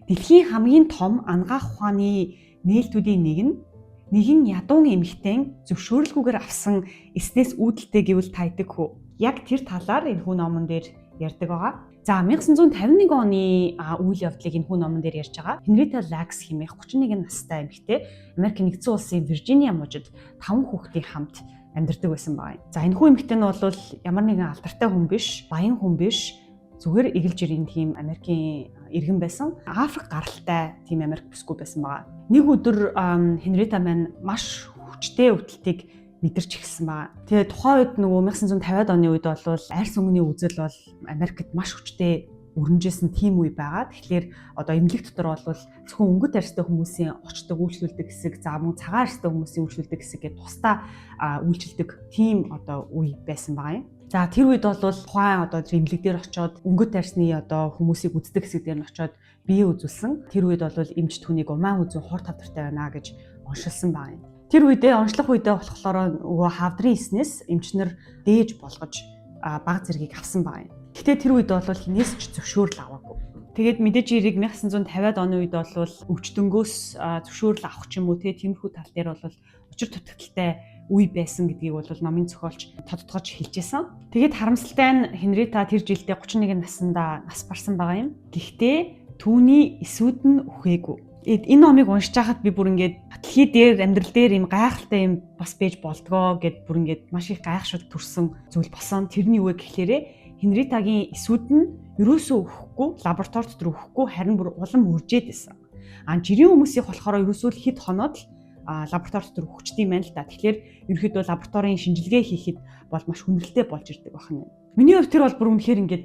Дэлхийн хамгийн том анагаах ухааны нээлтүүдийн нэг нь нэгэн ядуун эмэгтэй зөвшөөрөлгүйгээр авсан эснээс үүдэлтэй гэвэл та итгэх үү? Яг тэр талаар энэ хүн номон дээр ярьдаг байгаа. За, 1951 оны үйл явдлыг энэ хүн номон дээр ярьж байгаа. Henrietta Lacks хэмээх 31 настай эмэгтэй Америк нэгдсэн улсын Виржиниа мужид 5 хүүхдийн хамт амьдардаг байсан байна. За, энэ хүн эмэгтэй нь бол ямар нэгэн алдартай хүн биш, баян хүн биш, зүгээр эгэл жирийн тийм Америкийн иргэн байсан. Африк гаралтай тийм Америк бүсгүй байсан байгаа. Нэг өдөр Хенрита маань маш хүчтэй өвдөлтийг мэдэрч эхэлсэн байгаа. Тэгээ тухайн үед нөгөө 1950-ад оны үед бол арьс өнгөний үзэл бол Америкт маш хүчтэй өрнөжсэн тийм үе байгаа. Тэгэхээр одоо эмнэлэг дотор бол зөвхөн өнгөт арьстай хүмүүсийн очдог үйлчлүүлдэг хэсэг, за мөн цагаан арьстай хүмүүсийн үйлчлүүлдэг хэсэг гэдэг тусдаа үйлчилдэг тийм одоо үе байсан байгаа юм. За, тэр үед бол тухайн одоо тэр эмнэлэг дээр очиод өнгөт арьсны одоо хүмүүсийг үздэг хэсэг дээр нь очиод бие үзүүлсэн. Тэр үед бол эмч түүнийг умайн хүзүү хор тавдартай байна гэж оншилсан байгаа юм. Тэр үедээ онцлох үедээ болохоор нөгөө хавдрын эснээс эмчнэр дээж болгож баг зэргийг авсан байгаа юм. Гэтэ тэр үед бол хинээс ч зөвшөөрөл аваагүй. Тэгээд мэдээж хэрэг 1950-ад оны үед бол өвчтөнгөөс зөвшөөрөл авах ч юм уу те тиймэрхүү тал дээр бол учир дутагдaltaй үе байсан гэдгийг бол номын зохиолч тодтогч хэлжсэн. Тэгээд харамсалтай нь Хенрита тэр жилдээ 31 наснда нас барсан байгаа юм. Гэхдээ түүний эсүүд нь үхээгүй. Энэ номыг уншиж байхад би бүр ингээд дэлхий дээр, амьдрал дээр юм гайхалтай юм бас байж болдгоо гэд бүр ингээд маш их гайхшид төрсэн зүйл болсон. Тэрний юу вэ гэхлээрээ Хенритагийн эсүүд нь ерөөсөө өхгүй, лаборатори дотор өхгүй, харин бүр улам үржээд байсан. А жирийн хүмүүсийнх болохоор ерөөсөө л хэд хоноод л лаборатори дотор өгчдөг юм байна л да. Тэгэхээр ерөнхийдөө лабораторийн шинжилгээ хийхэд бол маш хүндрэлтэй болж ирдэг байна. Миний хувьд тэр бол бүр үнэхээр ингээд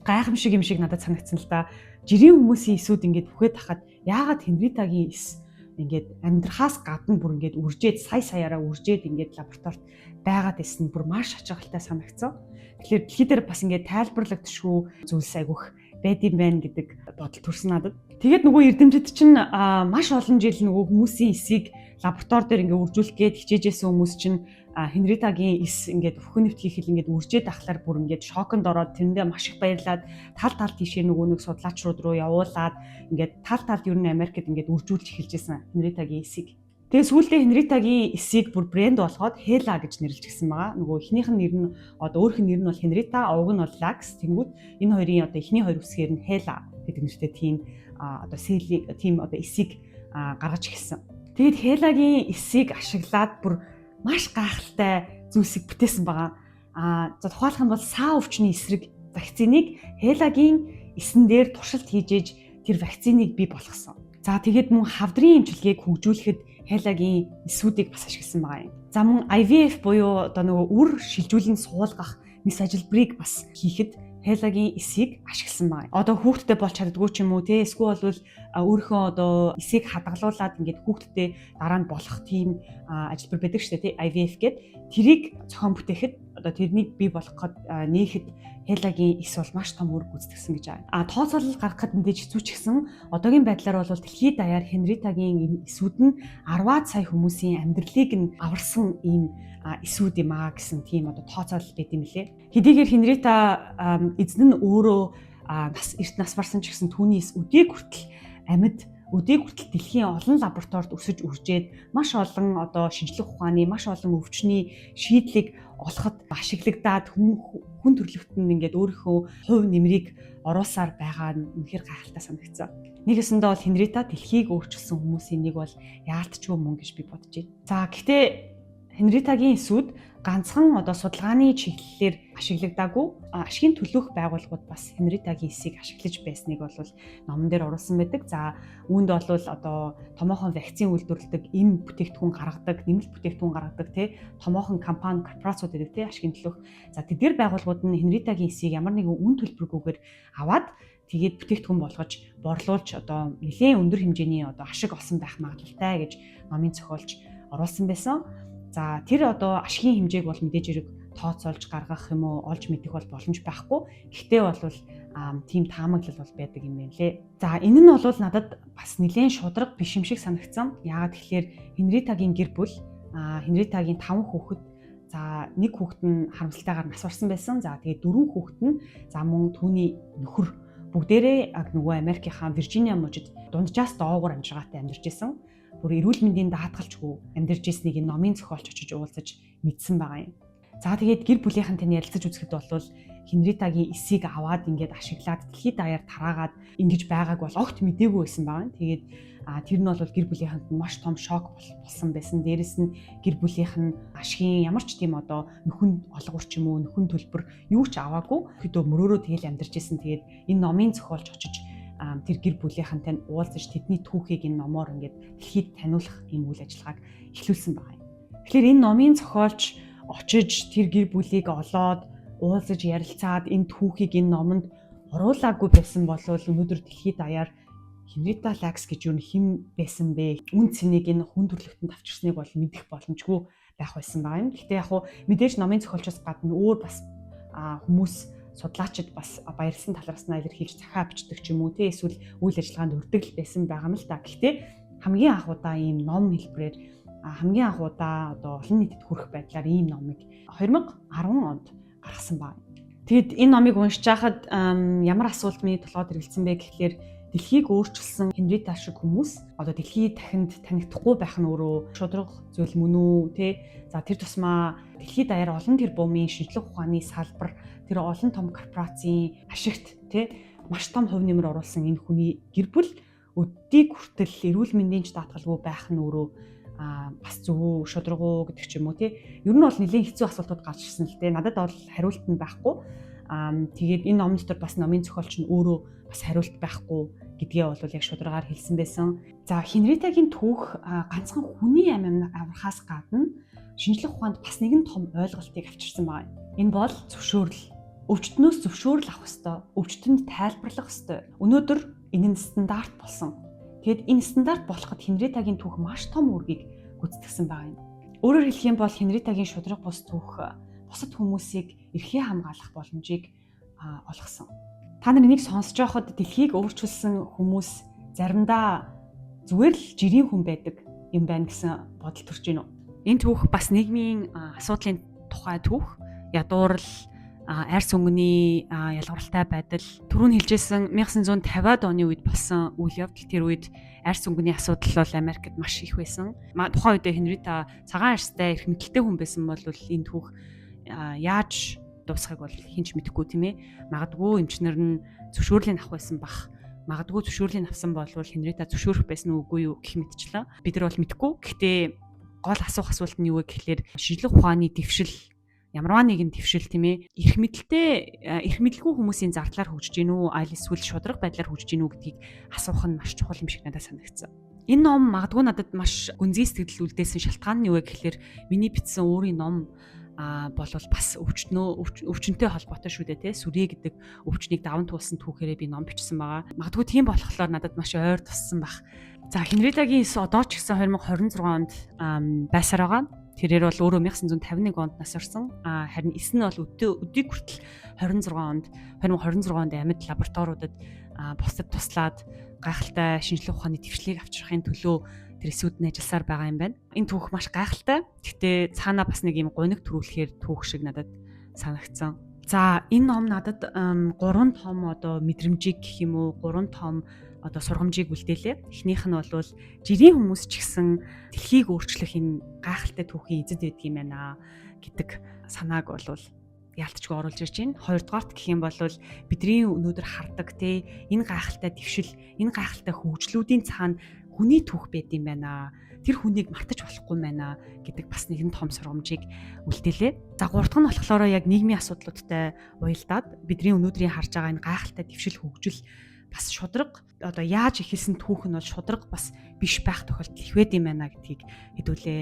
гайхамшиг юм шиг надад санагдсан л да. Жирийн хүмүүсийн эсүүд ингээд бүхэд хахад яагаад Хенритагийн эс ингээд амьдрахаас гадна бүр ингээд үржээд, сая саяараа үржээд ингээд лабораторид байгаад байсан бүр маш ачаалалтай санагдсан. Тэгэхээр дэлхий дээр бас ингээд тайлбарлагдшгүй зүйлс айгүйх байд юм байна гэдэг бодол төрсөн надад. Тэгээд нөгөө эрдэмтэд чинь маш олон жил нөгөө хүмүүсийн эсийг лаборатори дээр ингээд үржүүлэх гээд хичээжсэн хүмүүс чинь Хенритагийн эс ингээд өхөн нэвт хийхэл ингээд үржээд ахлаар бүр ингээд шоконд ороод, тэрэндээ маш их баярлаад, тал тал тийшээ нөгөө нэг судлаачрууд руу явуулаад, ингээд тал талд ер нь Америкт ингээд үржүүлж эхэлжсэн Хенритагийн эсийг. Тэгээ сүүлдээ Хенритагийн эсийг бүр брэнд болгоод HeLa гэж нэрлэж гисэн байгаа. Нөгөө эхнийх нь нэр нь, одоо өөрийнх нь нэр нь бол Хенрита, овг нь бол Lacks. Тэнгүүд энэ хоёрын одоо эхний хоёр үсгээр нь HeLa гэдэг нэртэй тийм одоо сэлийг, тийм одоо эсийг гаргаж эхэлсэн. Тэгээд HeLa-гийн эсийг ашиглаад бүр маш гайхалтай зүйлсийг бүтээсэн байгаа. А за, тухайлах юм бол саа өвчний эсрэг вакциныг HeLa-гийн эсэн дээр туршилт хийж ээж тэр вакциныг бий болгосон. За, тэгээд мөн хавдрын эмчилгээг хөгжүүлэхэд HeLa-гийн эсүүдийг бас ашигласан байгаа юм. За, мөн IVF буюу одоо нөгөө үр шилжүүлэн суулгах мэс ажилбарыг бас хийхэд HeLa-гийн эсийг ашигласан байгаа. Одоо хүүхэдтэй болж чаддгүй ч юм уу те, эсвэл бол өөрийнхөө одоо эсийг хадгалуулад ингээд хүүхэдтэй дараа нь болох тийм ажилбар байдаг шүү дээ те, IVF гээд. Тэрийг зохион бүтээхэд, одоо тэрнийг бий болгоход, нээхэд HeLa-гийн эс бол маш том үүрэг гүйцэтгсэн гэж байна. А тооцоолол гаргахад мэдээж хэцүү ч гэсэн одоогийн байдлаар бол дэлхийд даяар Хенритагийн эсүүд нь 10 сая хүмүүсийн амьдралыг нь аварсан ийм эсүүд юм аа гэсэн тийм одоо тооцоолол байд юм лээ. Хэдийгээр Хенрита эзэн нь өөрөө нас эрт нас барсан ч гэсэн түүний эс өдийг хүртэл амьд, өдийг хүртэл дэлхийн олон лабораторид өсөж үржээд, маш олон одоо шинжлэх ухааны, маш олон өвчний шийдлийг олоход ашиглагдаад, хүн төрөлхтөнд ингээд өөрийнхөө хувь нэмрийг оруулсаар байгаа нь үнэхээр гайхалтай санагдсан. Нэг ёсондоо бол Хенрита дэлхийг өөрчилсөн хүмүүсийн нэг бол яалтчгүй мөн гэж би бодож байна. За, гэхдээ Хенритагийн эсүүд ганцхан одоо судалгааны чиглэлээр ашиглагдаагүй, ашигын төлөөх байгууллагууд бас Хенритагийн эсийг ашиглаж байсныг бол номон дээр оруулсан байдаг. За, үүнд бол одоо томоохон вакцин үйлдвэрлэдэг, эм бүтээгдэхүүн гаргадаг, нэмэлт бүтээгдэхүүн гаргадаг тий томоохон компани, корпорациуд гэдэг тий ашигын төлөөх. За, тэдгээр байгууллагууд нь Хенритагийн эсийг ямар нэгэн үн төлбөргүйгээр аваад, тэгээд бүтээгдэхүүн болгож борлуулж, одоо нэлээд өндөр хэмжээний одоо ашиг олсон байх магадлалтай гэж номын зохиолч оруулсан байсан. За, тэр одоо ашигын хэмжээг бол мэдээж хэрэг тооцоолж гаргах юм уу, олж мэдэх бол боломж байхгүй. Гэхдээ бол тийм таамаглал бол байдаг юм байна лээ. За, энэ нь бол надад бас нэлээд шударга биш юм шиг санагдсан. Яагаад тэгэхээр Хенритагийн гэр бүл, Хенритагийн 5 хүүхэд, за, нэг хүүхэд нь харамсалтайгаар нас барсан байсан. За, тэгээд дөрвөн хүүхэд нь, за, мөн түүний нөхөр Бүгдээрээ нөгөө Америкийнхаа Виржиниа мужид дунджаас доогуур амжиргаатай амьдарч исэн. Бүр эрүүл мэндийн даатгалчгүй амьдарч ирснийг энэ номын зохиолч очиж уулзаж мэдсэн байгаа юм. За тэгээд гэр бүлийнхэнтэй нь ярилцаж үзэхэд бол Хенритагийн эсийг аваад ингээд ашиглаад дэлхийд даяар тараагаад ингэж байгааг бол огт мдээгүй байсан байгаа. Тэгээд тэр нь бол гэр бүлийнхэнд маш том шок болсон байсан. Дээрэс нь гэр бүлийнх нь ашигын ямар ч тийм одоо нөхөн олгор ч юм уу нөхөн төлбөр юу ч аваагүй. Хөдөө мөрөөрөө тэгэл амьдарч исэн. Тэгээд энэ номын зохиолч очиж тэр гэр бүлийнхэнтэй уулзаж тэдний түүхийг энэ номоор ингээд дэлхийд таниулах ийм үйл ажиллагааг эхлүүлсэн байгаа юм. Тэгэхээр энэ номын зохиолч очиж тэр гэр бүлийг олоод уулзаж ярилцаад энэ түүхийг энэ номонд оруулаагүй байсан бол өнөөдөр дэлхийд даяар Хенрита Лакс гэж юу хэн байсан бэ? Үн цэнийг энэ хүн төрөлхтөнд авчирсныг бол мэдэх боломжгүй байх байсан байгаа юм. Гэхдээ яг хуу мэдээж номын зохиолчоос гадна өөр бас хүмүүс судлаачид бас баярлсан талархснаа илэрхийлж захиа бичдэг ч юм уу те эсвэл үйл ажиллагаанд өртөгл байсан байгаа юм л та. Гэхдээ хамгийн анх удаа ийм ном хэлбэрээр хамгийн анх удаа одоо олон нийтэд хүрэх байдлаар ийм номыг 2010 онд гаргасан байна. Тэгэд энэ номыг уншиж байхад ямар асуулт миний толгойд эргэлзсэн бэ гэхлээр дэлхийг өөрчилсөн Хенрита шиг хүмүүс одоо дэлхийд дахинд танигдахгүй байх нь өөрөө шударга зүйл мөн үү те. За тэр тусмаа дэлхийд даяар олон тэрбумын шинжлэх ухааны салбар тэр олон том корпорацийн ашигт те маш том хувь нэмэр оруулсан энэ хүний гэр бүл өдийг хүртэл эрүүл мэндийн ч даатгалгүй байх нь өөрөө бас зөв үү, шударга уу гэдэг ч юм уу тий. Ер нь бол нэлийн хэцүү асуултууд гарч ирсэн л дээ. Надад бол хариулт нь байхгүй. Тэгээд энэ номон дотор бас номын зохиолч нь өөрөө бас хариулт байхгүй гэдгээ бол яг шударгаар хэлсэн байсан. За Хенритагийн түүх ганцхан хүний амь аврахаас гадна шинжлэх ухаанд бас нэгэн том ойлголтыг авчирсан байна. Энэ бол зөвшөөрөл. Өвчтнөөс зөвшөөрөл авах ёстой. Өвчтөнд тайлбарлах ёстой. Өнөөдөр энэ нь стандарт болсон. Тэгэд энэ стандарт болоход Хенритагийн түүх маш том үүргийг гүйцэтгсэн байгаа юм. Өөрөөр хэлэх юм бол Хенритагийн шударга бус түүх бусад хүмүүсийг эрхээ хамгаалах боломжийг олгосон. Та нар энийг сонсож байхад дэлхийг өөрчилсөн хүмүүс заримдаа зүгээр л жирийн хүн байдаг юм байна гэсэн бодол төрж байна уу? Энэ түүх бас нийгмийн асуудлын тухай түүх, ядуурл, арьс өнгөний ялгавралтай байдал. Түрүүн хэлжсэн 1950-ад оны үед болсон үйл явдал. Тэр үед арьс өнгөний асуудал бол Америкт маш их байсан. Тухайн үедээ Хенрита цагаан арьстай эрх мэдэлтэй хүн байсан бол энэ түүх яаж дуусахыг бол хэн ч мэдэхгүй тийм ээ. Магадгүй эмчнэр нь зөвшөөрлийг авах байсан бах. Магадгүй зөвшөөрлийг авсан бол Хенрита зөвшөөрөх байсан үгүй юу гэх мэтчлэн. Бид нар бол мэдэхгүй. Гэхдээ гол асуух асуулт нь юу вэ гэхлээр шинжлэх ухааны дэвшил ямарваа нэгэн твшил тийм ээ эрх мэдэлтэй эрх мэдэлгүй хүмүүсийн зардлаар хөгжиж гин үү аль эсвэл шударга байдлаар хөгжиж гин үү гэдгийг асуух нь маш чухал юм шиг надад санагдсан. Энэ ном магадгүй надад маш гүнзгий сэтгэл үлдээсэн шалтгаан нь юу вэ гэхлээр миний бичсэн өөрийн ном болвол бас өвчнөтэй холбоотой шүү дээ те сүрээ гэдэг өвчнийг даван туулсан түүхээрээ би ном бичсэн байгаа. Магадгүй тийм болохоор надад маш ойр туссан бах. За Хенритагийн эс одоо ч гэсэн 2026 онд байсаар байгаа. Тэрээр бол өөрөө 1951 онд нас орсон. Харин эс нь бол өдийг хүртэл 26 онд 2026 онд амьд лабораториудад бусдад туслаад гайхалтай шинжлэх ухааны дэвшлийг авчрахын төлөө тэр эсүүд нь ажилласаар байгаа юм байна. Энэ түүх маш гайхалтай. Гэхдээ цаанаа бас нэг юм гуниг төрүүлэхээр түүх шиг надад санагдсан. За энэ ном надад 3 том одоо мэдрэмжийг гэх юм уу 3 том одоо сургамжийг үлдээлээ. Эхнийх нь бол жирийн хүмүүс ч гэсэн дэлхийг өөрчлөх энэ гайхалтай түүхийн эзэд байдаг юм байна гэдэг санааг бол яалтчгүй оруулж ирж байна. Хоёрдугаарт гэх юм бол бидний өнөөдөр хардаг те энэ гайхалтай твшил, энэ гайхалтай хөгжлүүдийн цаана хүний түүх байд юм байна. Тэр хүнийг мартаж болохгүй байна гэдэг бас нэгэн том сургамжийг үлдээлээ. За гурав дахь нь болохоор яг нийгмийн асуудлуудтай уялдаад бидний өнөөдрийн харж байгаа энэ гайхалтай твшил хөгжил бас шударга одоо яаж эхэлсэн түүх нь бол шударга бас биш байх тохиолдол их байд юм байна гэдгийг хэдүүлээ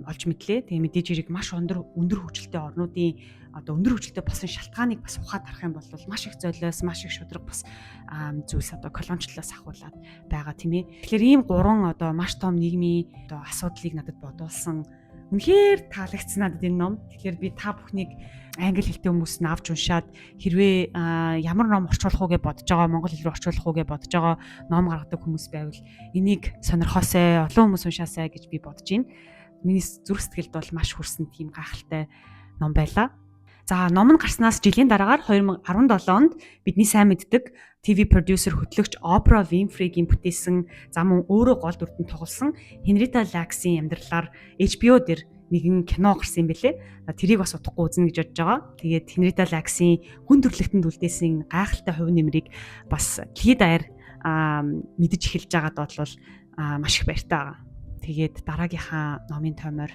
олж мэдлээ. Тэгээ мэдээж хэрэг маш өндөр хөгжилтэй орнуудын одоо өндөр хөгжилтэй болсон шалтгааныг бас ухаад харах юм бол маш их золиос, маш их шударга бас зүйлс одоо колоничлолоос ахуулаад байгаа тийм ээ. Тэгэхээр ийм гурван одоо маш том нийгмийн одоо асуудлыг надад бодуулсан үнэхээр таалагдсан надад энэ ном. Тэгэхээр би та бүхнийг англи хэлтэй хүмүүс нь авч уншаад хэрвээ ямар ном орчуулах уу гэж бодож байгаа, монгол хэл рүү орчуулах уу гэж бодож байгаа ном гаргадаг хүмүүс байвал энийг сонирхоосай, олон хүмүүс уншаасай гэж би бодож байна. Миний зүрх сэтгэлд бол маш хүрсэн тийм гайхалтай ном байлаа. За, ном нь гарснаас жилийн дараагаар 2017 онд бидний сайн мэддэг TV продюсер, хөтлөгч Опра Винфригийн бүтээсэн, за мөн өөрөө гол дүрдэн тоглосон Хенрита Лаксийн амьдралаар HBO дээр нэгэн кино гарсан юм бэлээ. Тэрийг бас удахгүй үзнэ гэж бодож байгаа. Тэгээд Хенрита Лаксийн хүн төрөлхтөнд үлдээсэн гайхалтай хувь нэмрийг бас дэлхийд даяар мэдэж эхэлж байгаад бол маш их баяртай байгаа. Тэгээд дараагийнхаа номын тоймоор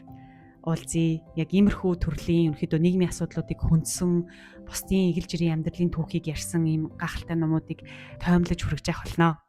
уулзъя. Яг иймэрхүү төрлийн ерөнхийдөө нийгмийн асуудлуудыг хөндсөн, бусдын эгэл жирийн амьдралын түүхийг ярьсан ийм гайхалтай номуудыг тоомлож хүргэж явах болно.